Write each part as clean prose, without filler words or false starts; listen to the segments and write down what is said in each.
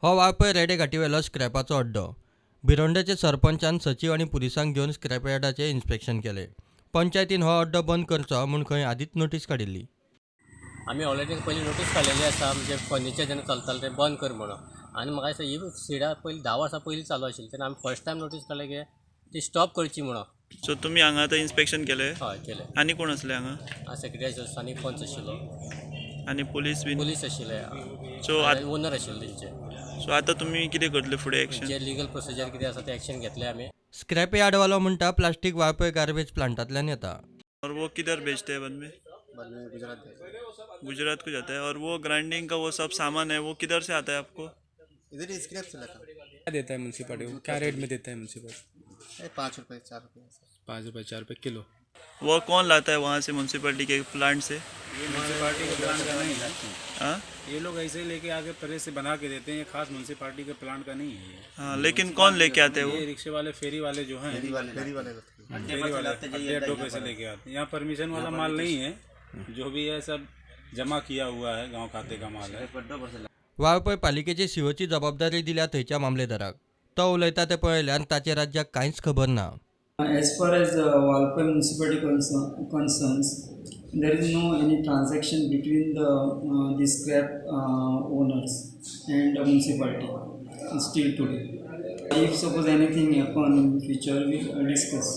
हो वाळपय रेडे घाटीवेलो स्क्रॅपाचो अड्डो. भिरोंडेचे सरपंचान सचीव आनी पुलिसांक घेवन स्क्रॅप यार्डाचें इन्स्पेक्शन केलें. पंचायतीन हो अड्डो बंद करचो म्हूण खंय आदींच नोटीस काडिल्ली. आमी ऑलरेडी पयलीं नोटीस काडलेली आसा, म्हणजे फर्निचर जेन्ना चलतालें तें बंद कर म्हणून. आनी म्हाका दिसता ही सिडा पयलीं 10 वर्सां पयलीं चालू आशिल्ली, तेन्ना आमी फर्स्ट टायम नोटीस काडले की ती स्टॉप करची म्हणून. सो तुमी हांगा आतां इन्स्पेक्शन केलें? हय, केलें. आनी कोण आसले हांगा? सेक्रेटरी आशिल्लो, स्थानीक पंच आशिल्लो आनी पोलीस बीन? पोलीस आशिल्ले, सो ओनर आशिल्ले तेंचे. सो आतां तुमी कितें करतले फुडें एक्शन? जे लिगल प्रोसिजर कितें आसा तें एक्शन घेतले आमी. स्क्रॅप यार्डवालो म्हणटा प्लास्टीक वाळपय गार्बेज प्लांटांतल्यान येता. और वो किधर भेजते हैं बाद में? बाद में गुजरात भेजते हैं। गुजरात को जाता है। और वो ग्राइंडिंग का वो सब सामान है वो किधर से आता है आपको? इधर ही स्क्रैप से लाता हूँ। क्या देता है म्यूनसिपालिटी को? क्या रेट में देता है म्यूनसिपालिटी? 5 रुपये 4 रुपये। 5 रुपये 4 रुपये किलो। वो कौन लाता है वहाँ से म्यूनसिपालिटी के प्लांट से? ये म्यूनसिपालिटी के प्लांट का नहीं है। हाँ, ये लोग ऐसे ही लेके आके प्रेस से बना के देते हैं, ये खास म्यूनसिपालिटी के प्लांट का नहीं है ये। हाँ, लेकिन कौन लेके आते हैं वो? ये रिक्शे वाले, फेरी वाले जो हैं, फेरी वाले फेरी वाले अड्डे अड्डों पे से लेके आते हैं। यहाँ परमिशन वाला माल नहीं है, जो भी है सब जमा किया हुआ है, गाँव खाते का माल है। वाळपय पालिकेची सीओची जबाबदारी दिल्या थंयच्या मामलेदाराक. तो उलयता तें पळयल्यार ताचें राज्याक कांयच खबर ना. As far as Valpoi municipality concerns, there is no any transaction between the scrap owners and the municipality still today. If suppose anything happen in future, we will discuss.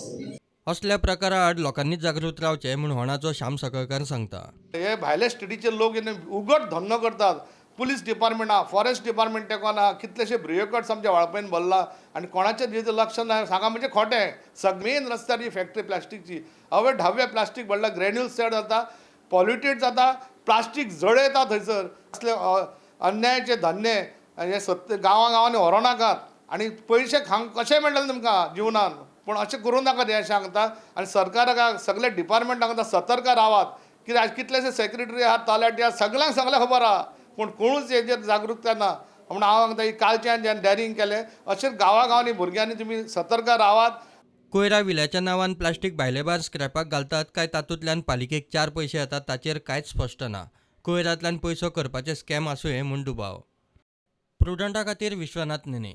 असल्या प्रकारा आड लोकांनी जागृत रावचें म्हूण होणाचो श्याम सकळकार सांगता. हे भायले स्टेटीचे लोक उगड धंदो करतात. पुलीस डिपार्टमेंट आहा, फॉरेस्ट डिपार्टमेंट तेंकोन आहा, कितलेशे ब्युरोक्रेट्स आमच्या वाळपयन भरला आनी कोणाचें जें लक्ष ना. सांगा म्हणजे खोटें. मेन रस्त्यार ही फॅक्टरी प्लास्टिकची, हवे ढावे प्लास्टीक भरला, ग्रॅन्युल्स चड जाता, पॉल्युटेड जाता, प्लास्टीक जळयता थंयसर. असले अन्यायाचे धंदे हे सत्य गांवां गांवांनी व्हरूं नाकात आनी पयशे खावंक कशें मेळटले तुमकां जिवनान, पूण अशें करूं नाकात हें सांगता. आनी सरकाराक सगळे डिपार्टमेंटाक आतां सतर्क रावात, कित्याक आज कितलेशे सेक्रेटरी आहात, तलाठी आहात, सगळ्यांक सगळें खबर आहा, पूण कोणूच हेजेर जागृताय ना. म्हणून हांव सांगता ही कालच्यान जेन्ना डॅरींग केलें अशें गांवां गांवांनी भुरग्यांनी तुमी सतर्क रावात. कोयरा विल्याच्या नांवान प्लास्टीक भायले भायर स्क्रॅपाक घालतात काय तातूंतल्यान पालिकेक 4 पयशे येतात ताचेर कांयच स्पश्ट ना. कोयरांतल्यान पयसो करपाचें स्कॅम आसुये म्हूण दुबाव. प्रुडंटा खातीर विश्वनाथ नेने.